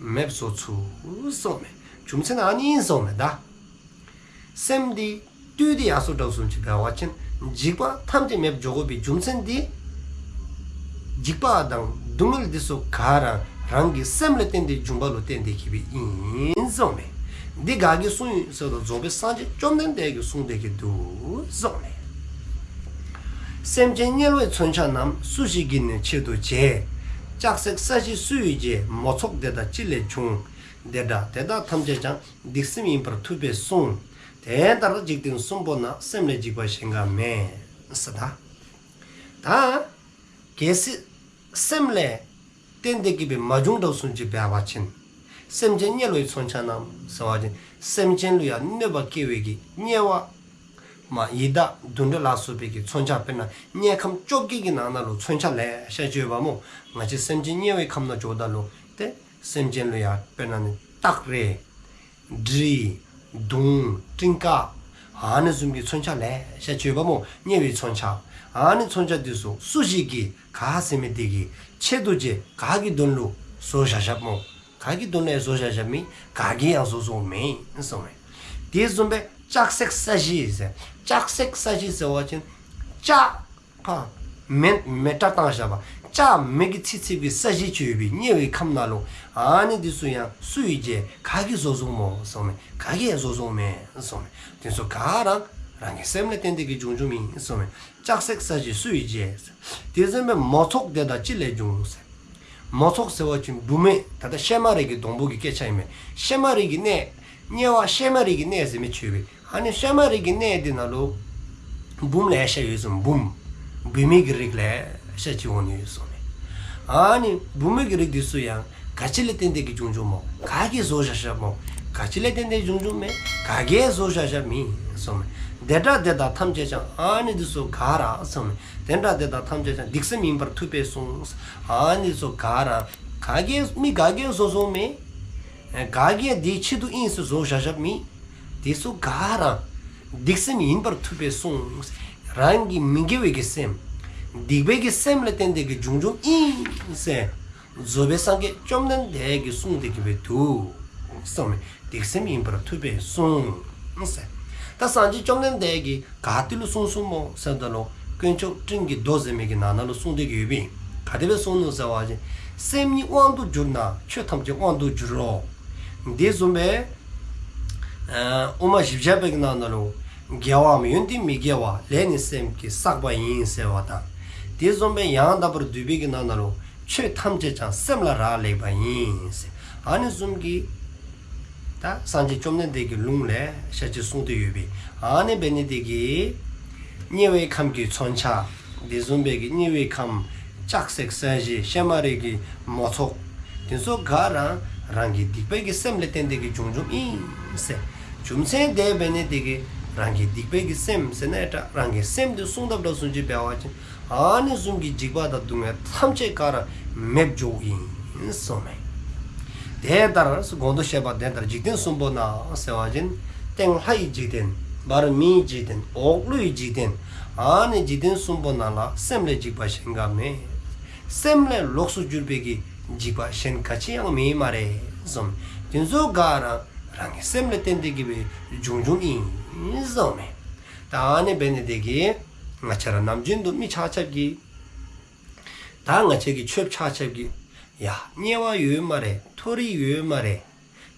མེདཔ་བཟོ་ཚུགས་གསུངསམ་མས། རྒྱུ་མཚན་ཨ་ནི་ཨིན་གསུངསམ་མས་ད། སེམས་འདི་བཏུལ་ཏེ་ཡར་སོ་དྲགས་བཟུམ་ཅིག་འབད་བ་ཅིན་འཇིགས་པ་ཐམས་ཅད་མེདཔ་འགྱོ་དགོ་པའི་རྒྱུ་མཚན་འདི། འཇིགས་པ་དང་སྡུག་བསྔལ་འདི་ཚུ་ག་ར་རང་གི་སེམས་ལས་བརྟེན་ཏེ་འབྱུངམ་ལུ་བརྟེན་ཏེ་གི་སྦེ་ཨིན་གསུངསམ་མས། འདི་ག་གིས་གསུངས་ཡི་ཟེར་བ་ཅིན་རྫོགས་པའི་སངས་རྒྱས་བཅོམ་ལྡན་འདས་ཀྱིས་གསུངས་ཏེ་གི་འདུག་གསུངསམ་མས། སེམས་ཅན་དམྱལ་བའི་མཚོན་ཆ་རྣམས། སུ་ཞིག་གིས་ནི་ཆེད་དུ་བྱས། ལྕགས་སྲེག་ས་གཞི་སུ་ཡིས་བརྗེ། མོ་ཚོགས་དེ་དག་ཅི་ལས་བྱུང་། དེ་འདྲ་དེ་དག་ཐམས་ཅད་ཀྱང་། སྡིག་སེམས་ཡིན་པར་ཐུབ་པས་གསུངས། དེ་ལྟར་འཇིག་རྟེན་གསུམ་པོ་ན། སེམས་ལས་འཇིགས་པ་གཞན་འགའ་མེད། ཟེར་ད། ད་གལ་སྲིད་སེམས་ལས་བརྟེན་ཏེ་གི་སྦེ་མ་བྱུང་དྲགས་བཟུམ་ཅིག་འབད་བ་ཅིན། སེམས་ཅན་དམྱལ་བའི་མཚོན་ཆ་རྣམས་ཟེར་བ་ཅིན་སེམས་ཅན་ལུ་ཡང་གནོད་པ་བསྐྱལ་བའི་གི་དམྱལ་བ། མ་ཡི་དྭགས་དུད་འགྲོ་ལ་སོགས་པའི་གི་མཚོན་ཆ་དཔེར་ན་དམྱལ་ཁམས་བཅོ་བརྒྱད་ཀྱི་ནང་ན་ལུ་མཚོན་ཆ་ལེ་ཤ་ཅིག་ཡོདཔ་སྨོ། ང་བཅས་སེམས་ཅན་དམྱལ་བའི་ཁམས་ནང་འགྱོཝ་ད་ལུ་ཏེ་སེམས་ཅན་ལུ་ཡང་དཔེར་ན་ནི་སྟག་རེད། འབྲི། དུང་། སྤྲིན་དཀར། ཨ་ནི་བཟུམ་གྱི་མཚོན་ཆ་ལེ་ཤ་ཅིག་ཡོདཔ་སྨོ། དམྱལ་བའི་མཚོན་ཆ། ཨ་ནི་མཚོན་ཆ་འདི་ཚུ་སུ་ཞིག་གིས་ག་ཟེར་མི་དེ་གིས་ཆེད་དུ་བྱས་ག་གི་དོན་ལུ་བཟོ་བཞག་བཞགཔ་སྨོ། ག་གི་དོན་ལུ་ཡང་བཟོ་བཞག་བཞགཔ་མེད། ག་གིས་ཡང་བཟོ་བཟོཝ་མེད་གསུངསམ་མས། དེ་བཟུམ་སྦེ་ལྕགས་སྲེག་ས་གཞི་ཟེར། ལྕགས་སྲེག་ས་གཞི་ཟེར་བ་ཅིན་ལྕགས་ཕར་མེ་མེ་སྲེག་བཏང་བཞག་པ། ལྕགས་མེ་གིས་འཚིག་འཚིགཔ་གི་ས་གཞི་ཅིག་ཡོད་པའི་དམྱལ་བའི་ཁམས་ནང་ལུ། ཨ་ནི་འདི་ཚུ་ཡང་སུ་ཡིས་བརྗེ། ག་གིས་བཟོ་བཟོཝ་སྨོ་གསུངསམ་མས། ག་གིས་ཡང་བཟོ་བཟོཝ་མེད་གསུངསམ་མས། དེ་ཚུ་ག་ར་རང་གི་སེམས་ལས་བརྟེན་ཏེ་གི་བྱུང་བྱུངམ་ཨིན་གསུངསམ་མས། ལྕགས་སྲེག་ས་གཞི་སུ་ཡིས་བརྗེ། དེ་བཟུམ་སྦེ་མོ་ཚོགས་དེ་དག་ཅི་ལས་བྱུང་ཟེར། མོ་ཚོགས་ཟེར་བ་ཅིན་བུད་མེད། ད་ལྟ་ཤལ་མ་རི་གི་སྡོང་པོ་གི་སྐད་ཆ་ཨིན་མས། ཤལ་མ་རི་གི་གནས། དམྱལ་བ་ཤལ་མ་རི་གི་གནས་ཟེར་མི་ཅིག་ཡོད་པས། ཨ་ནི་ཤལ་མ་རི་གི་གནས་འདི་ནང་ལུ་བུམོ་ལེ་ཤ་ཡོད་གསུངས། བུམོ། བུད་མེད་ཀྱི་རིགས་ལེ་ཤ་ཅིག་འོང་ནི་ཡོད་གསུངསམ་མས། ཨ་ནི་བུད་མེད་ཀྱི་རིགས་འདི་ཚུ་ཡང་ག་ཅི་ལས་བརྟེན་ཏེ་གི་བྱུང་བྱུངམ་སྨོ། ག་གིས་བཟོ་བཞག་བཞགཔ་སྨོ། ག་ཅི་ལས་བརྟེན་ཏེ་བྱུང་བྱུངམ་མེད། ག་གིས་བཟོ་བཞག་བཞགཔ་མེད་གསུངསམ་མས། དེ་འདྲ་དེ་དག་ཐམས་ཅད་ཀྱང་། ཨ་ནི་འདི་ཚུ་ག་ར་གསུངསམ་མས། དེ་འདྲ་དེ་དག་ཐམས་ཅད་ཀྱང་། སྡིག་སེམས་ཡིན་པར་ཐུབ་པས་གསུངས། ཨ་ནི་འདི་ཚུ་ག་ར་ག་གིས་མི་ག་གིས་བཟོ་བཟོཝ་མེད། ག་གིས་དེའི་ཆེད་དུ་ཨིན་ཟེར་བཟོ་བཞག་བཞགཔ་མེད། དེ་ཚུ་ག་ར་སྡིག་སེམས་ཡིན་པར་ཐུབ་པས་གསུངས། རང་གི་མི་དགེ་བའི་གི་སེམས། སྡིག་པའི་གི་སེམས་ལས་བརྟེན་ཏེ་གི་བྱུང་བྱུངམ་ཨིན་ཟེར། རྫོགས་པའི་སངས་རྒྱས་བཅོམ་ལྡན་འདས་ཀྱིས་གསུངས་ཏེ་གི་སྦེ་འདུག་གསུངསམ་མས། སྡིག་སེམས་ཡིན་པར་ཐུབ་པས་གསུངས་ཟེར། ད་ ད་སངས་རྒྱས་བཅོམ་ལྡན་འདས་ཀྱིས་ག་ཏེ་ལུ་གསུངས་གསུངསམ་སྨོ་ཟེརཝ་ད་ལུ་དཀོན་མཆོག་སྤྲིན་གྱི་མདོ་ཟེར་མི་གི་ནང་ན་ལུ་གསུངས་ཏེ་གི་ཡོད་པས། ག་དེ་སྦེ་གསུངས་ནུག་ཟེར་བ་ཅིན། སེམས་ཉིད་དབང་དུ་གྱུར་ན་ཆོས་ཐམས་ཅད་དབང་དུ་འགྱུར་རོ། དེ་བཟུམ་སྦེ་ཨ་དབུ་མ་བཞི་བརྒྱ་པའི་གི་ནང་ན་ལུ་དགེ་བའམ་ཡོན་ཏན་མི་དགེ་བ་ལས་ནི་སེམས་ཀྱིས་བསགས་པ་ཡིན་ཟེར་བ་དང་། དེ་བཟུམ་སྦེ་ཡང་དག་པར་བསྡུས་པའི་གི་ནང་ན་ལུ་ཆོས་ཐམས་ཅད་ཀྱང་སེམས་ལ་རག་ལས་པ་ཡིན་ཟེར། ཨ་ནི་བཟུམ་གྱི་ད་སངས་རྒྱས་བཅོམ་ལྡན་འདས་ཀྱི་ལུང་ལེ་ཤ་ཅིག་གསུངས་ཏེ་ཡོད་པས། ཨ་ནི་འབད་ནི་དེ་གིས་དམྱལ་བའི་ཁམས་ཀྱི་མཚོན་ཆ། དེ་བཟུམ་སྦེ་གི་དམྱལ་བའི་ཁམས་ལྕགས་སྲེག་ས་གཞི་ཤལ་མ་རི་གི་མོ་ཚོགས། དེ་ཚུ་ག་ར་རང་གི་སྡིག་པའི་གི་སེམས་ལས་བརྟེན་ཏེ་གི་བྱུང་བྱུངམ་ཨིན་ཟེར། རྒྱུ་མཚན་དེ་འབད་ནི་དེ་གིས་རང་གི་སྡིག་པའི་གི་སེམས་ཟེར་ན་ཡང་འདྲ་རང་གི་སེམས་དེ་བསྲུང་དཔ་འདྲཝ་བཟུམ་ཅིག་འབད་བ་ཅིན། ཨ་ནི་བཟུམ་གྱི་འཇིགས་པ་དང་སྡུག་བསྔལ་ཐམས་ཅད་ག་ར་མེདཔ་འགྱོཝ་ཨིན་གསུངསམ་མས། དེ་ལྟར་གོང་དུ་བཤད་པ་དེ་ལྟར་འཇིག་རྟེན་གསུམ་པོ་ན་ཟེར་བ་ཅིན། སྟེང་ལྷ་ཡི་འཇིག་རྟེན། བར་མིའི་འཇིག་རྟེན། འོག་ཀླུའི་འཇིག་རྟེན། ཨ་ནི་འཇིག་རྟེན་གསུམ་པོ་ནང་ལ་སེམས་ལས་འཇིགས་པ་གཞན་ག་མེད། སེམས་ལས་ལོགས་སུ་གྱུར་པའི་གི་འཇིགས་པ་གཞན་ག་ཅི་ཡང་མེད་སྨ་རེ་གསུངསམ་མས། དེ་ཚུ་ག་ར་རང་གི་སེམས་ལས་བརྟེན་ཏེ་གི་སྦེ་བྱུང་བྱུངམ་ཨིན་གསུངསམ་མས། ད་ཨ་ནི་འབད་ནི་དེ་གིས་ང་བཅས་ར་ནམ་རྒྱུན་དུ་མི་ཆ་ཁྱབ་ཀྱིས་ད་ང་བཅས་ཀྱི་ཆོསཔ་ཆ་ཁྱབ་ཀྱིས་ཡ་དམྱལ་བ་ཡོད་སྨ་རེ། མཐོ་རིས་ཡོད་སྨ་རེ།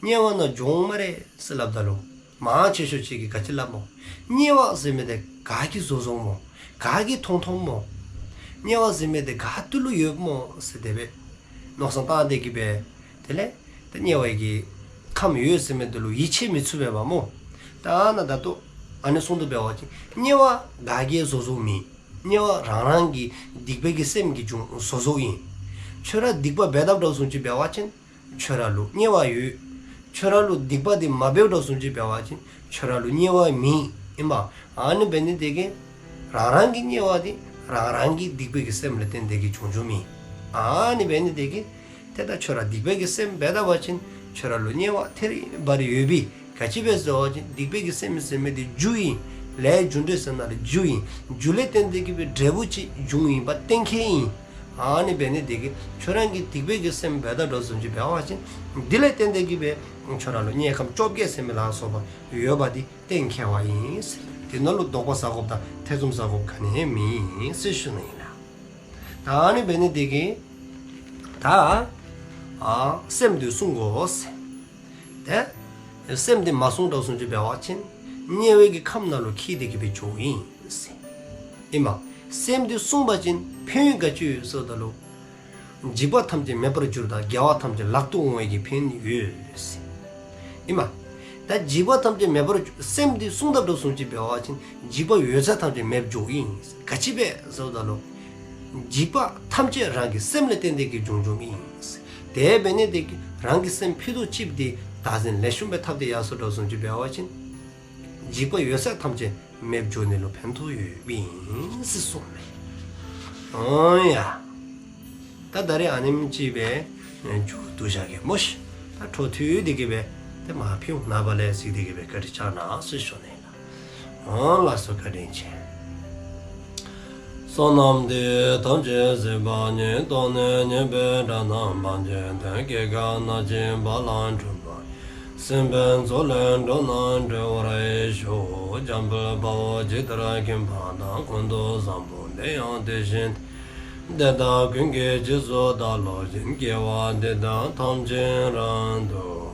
དམྱལ་བ་ནང་འགྱོ་འོང་སྨ་རེ་ཟེར་སླབ་ད་ལུ་མང་ཆེ་ཤོས་ཅིག་གིས་ག་ཅི་སླབ་སྨོ། དམྱལ་བ་ཟེར་མི་དེ་ག་གིས་བཟོ་བཟོཝ་སྨོ། ག་གིས་མཐོང་མཐོངམ་སྨོ། དམྱལ་བ་ཟེར་མི་དེ་ག་ཏེ་ལུ་ཡོདཔ་སྨོ་ཟེར་དེ་སྦེ་མནོ་བསམ་བཏང་སྟེ་གི་སྦེ། དེ་ལས་ད་དམྱལ་བའི་གི་ཁམས་ཡོད་ཟེར་མི་དེ་ལུ་ཡིད་ཆེས་མི་ཚུགས་པས་པ་སྨོ། ད་ཨ་ནཱ་ད་ལྟོ་ཨ་ནི་གསུངས་དོ་འབད་བ་ཅིན་དམྱལ་བ་ག་གིས་བཟོ་བཟོཝ་མེན། དམྱལ་བ་རང་རང་གི་སྡིག་པའི་གི་སེམས་ཀྱིས་བྱུང་བཟོ་བཟོཝ་ཨིན། ཁྱོད་ར་སྡིག་པ་འབད་དཔ་འདྲཝ་བཟུམ་ཅིག་འབད་བ་ཅིན་ཁྱོད་ར་ལུ་དམྱལ་བ་ཡོད། ཁྱོད་ར་ལུ་སྡིག་པ་དེ་མ་འབདཝ་འདྲཝ་བཟུམ་ཅིག་འབད་བ་ཅིན་ཁྱོད་ར་ལུ་དམྱལ་བ་མེད་ཨིན་པ། ཨ་ནི་འབད་ནི་དེ་གིས་རང་རང་གི་དམྱལ་བ་དེ་རང་རང་གི་སྡིག་པའི་གི་སེམས་ལས་བརྟེན་ཏེ་གི་བྱུང་བྱུངམ་ཨིན། ཨ་ནི་འབད་ནི་དེ་གིས་ཏེ་ད་ཁྱོད་ར་སྡིག་པའི་གི་སེམས་འབད་དཔ་ཅིན་ཁྱོད་ར་ལུ་དམྱལ་བ་ཐེ་རི་བ་རི་ཡོད་པས། ག་ཅི་སྦེ་ཟེར་བ་ཅིན་སྡིག་པའི་གི་སེམས་ཟེར་མི་དེ་རྒྱུ་ཨིན། ལས་རྒྱུ་འབྲས་ཟེར་ན་ལས་རྒྱུ་ཨིན། རྒྱུ་ལས་བརྟེན་ཏེ་གི་སྦེ་འབྲས་བུ་ཅིག་འབྱུངམ་ཨིན་པ་གཏན་འཁེལ་ཨིན། ཨ་ནི་འབད་ནི་དེ་གིས་ཁྱོད་རང་གི་སྡིག་པའི་གི་སེམས་འབད་དཔ་འདྲཝ་བཟུམ་ཅིག་འབད་བ་ཅིན་དེ་ལས་བརྟེན་ཏེ་གི་སྦེ་ཁྱོད་ར་ལུ་དམྱལ་ཁམས་བཅོ་བརྒྱད་ཟེར་མི་ལ་སོགས་པ་ཡོད་པ་དེ་གཏན་འཁེལ་བ་ཨིན། དེ་ནང་ལུ་དོགས་པ་ཟ་དགོཔ་དང་ཐེ་ཚོམ་ཟ་དགོཔ་ག་ནི་ཡང་མེད་ཟེར་ཞུ་ནི་ཨིན་ལགས། ད་ཨ་ནི་འབད་ནི་དེ་གིས་ད་ཨ་སེམས་དེ་བསྲུང་དགོ་ཟེར། ཏེ་སེམས་དེ་མ་བསྲུང་དྲགས་སོང་ཅི་འབད་བ་ཅིན་དམྱལ་བའི་གི་ཁམས་ནང་ལུ་འཁྱིད་དེ་གི་སྦེ་འགྱོཝ་ཨིན་ཟེར། ཨིན་མས། སེམས་དེ་བསྲུང་པ་ཅིན་ཕན་ཡོན་ག་ཅི་ཡོད་ཟེརཝ་ད་ལུ་འཇིགས་པ་ཐམས་ཅད་མེད་པར་འགྱུར་དང་དགེ་བ་ཐམས་ཅད་ལག་ཏུ་འོང་བའི་གི་ཕན་ཡོན་ཡོད་ཟེར། ཨིན་མས། ད་འཇིགས་པ་ཐམས་ཅད་མེད་པར་འགྱུར་སེམས་དེ་བསྲུང་དྲགས་སོང་ཅི་འབད་བ་ཅིན་འཇིགས་པ་ཡོད་ཚད་ཐམས་ཅད་མེདཔ་འགྱོཝ་ཨིན་ཟེར། ག་ཅི་སྦེ་ཟེརཝ་ད་ལུ་འཇིགས་པ་ཐམས་ཅད་རང་གི་སེམས་ལས་བརྟེན་ཏེ་གི་འབྱུང་འབྱུངམ་ཨིན་ཟེར། དེ་འབད་ནི་དེ་གིས་རང་གི་སེམས་ཕུད་དུ་ཅིག་དེ་བདག་འཛིན་ལེགས་ཤོམ་སྦེ་འཐབ་སྟེ་ཡར་སོ་དྲགས་སོང་ཅི་འབད་བ་ཅིན་འཇིགས་པ་ཡོད་ཚད་ཐམས་ཅད་མེདཔ་འགྱོ་ནི་ལུ་ཕན་ཐོགས་ཡོདཔ་ཨིན་ཟེར་གསུངསམ་མས། ཨོང་ཡ། ད་ད་རེས་ཨ་ནེམ་ཅིག་སྦེ་མཇུག་བསྡུ་བཞག་གེ་སྨོ་ཤིག། ད་འཕྲོ་མཐུད་དེ་གི་སྦེ་ཏེ་མ་ཕུལ་ནངས་པ་ལས་གཟིགས་ཏེ་གི་སྦེ་བཀའ་དྲིན་བསྐྱང་གནང་ཟེར་ཞུ་ནི་ཨིན་ལགས། ཨོང་ལགས་སོ། བཀའ་དྲིན་ཆེ། བསོད་ནམས་འདི་ཡིས་ཐམས་ཅད་གཟིགས་པ་ཉིད། ཐོབ་ནས་ཉེས་པའི་དགྲ་རྣམས་ཕམ་བྱས་ཏེ། སྐྱེ་རྒ་ན་འཆིའི་རྦ་རླབས་འཁྲུགས་པ་ཡི། སྲིད་པའི་མཚོ་ལས་འགྲོ་རྣམས་སྒྲོལ་བར་ཤོག། འཇམ་དཔལ་དཔའ་བོས་ཇི་ལྟར་མཁྱེན་པ་དང་། ཀུན་ཏུ་བཟང་པོ་དེ་ཡང་དེ་བཞིན་ཏེ། དེ་དག་ཀུན་གྱི་རྗེས་སུ་བདག་སློབ་ཅིང་། དགེ་བ་འདི་དག་ཐམས་ཅད་རབ་ཏུ་